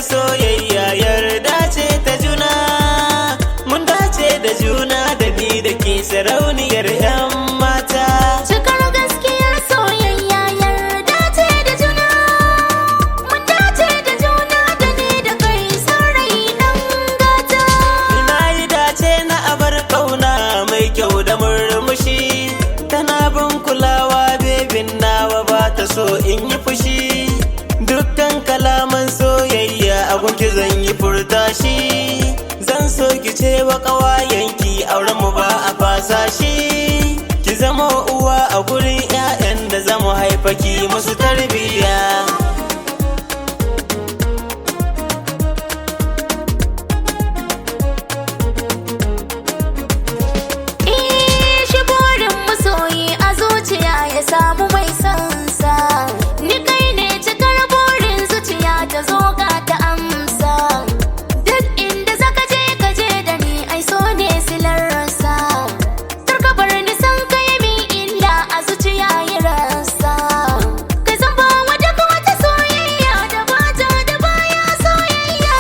Soyayya yarda ce ta juna. Mun dace da juna da ni da ke, sarauniyar 'yan mata. Cikar gaskiyar soyayya yarda ce da juna. Mun dace da juna da ni da kai, saurayi ɗan gata. Ina yi dace na abar kauna mai kyau da murmushi. Tana bin kulawa, bebin nawa ba ta so in yi fushi. Dukkan kalaman soyayya a gunki zan yi furta shi. Zan so ki ce wa ƙawayenki auren mu ba a fasa shi. Ki zama uwa a gurin 'ya'yan da zamu haifa, ki musu tarbiyya. Eh, shi burin masoyi a zuciya ya samu mai sansa. Ni kai ne cikar burin zuciya, ta zo ga ta amsa. Duk inda zaka je, ka je da ni, ai so ne silarsa. Kar ka bar ni, san kai min illa a zuciya ya rasa. Ka zan ba wa duk wata soyayya da bata da baya soyayya.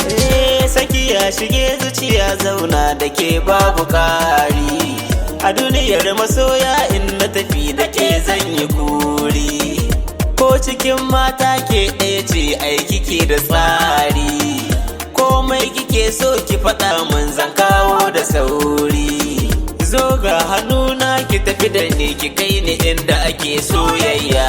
Eh, saki ya shige zuciya, zauna da ke babu ƙari. A duniyar masoya in na tafi, da ke zan yi kuri. Ko cikin mata ke ɗaya ce, ai kike da tsari. Komai kike so ki faɗa mun, zan kawo da sauri. Zo ga hannuna ki tafi da ni, ki kai ni inda ake soyayya.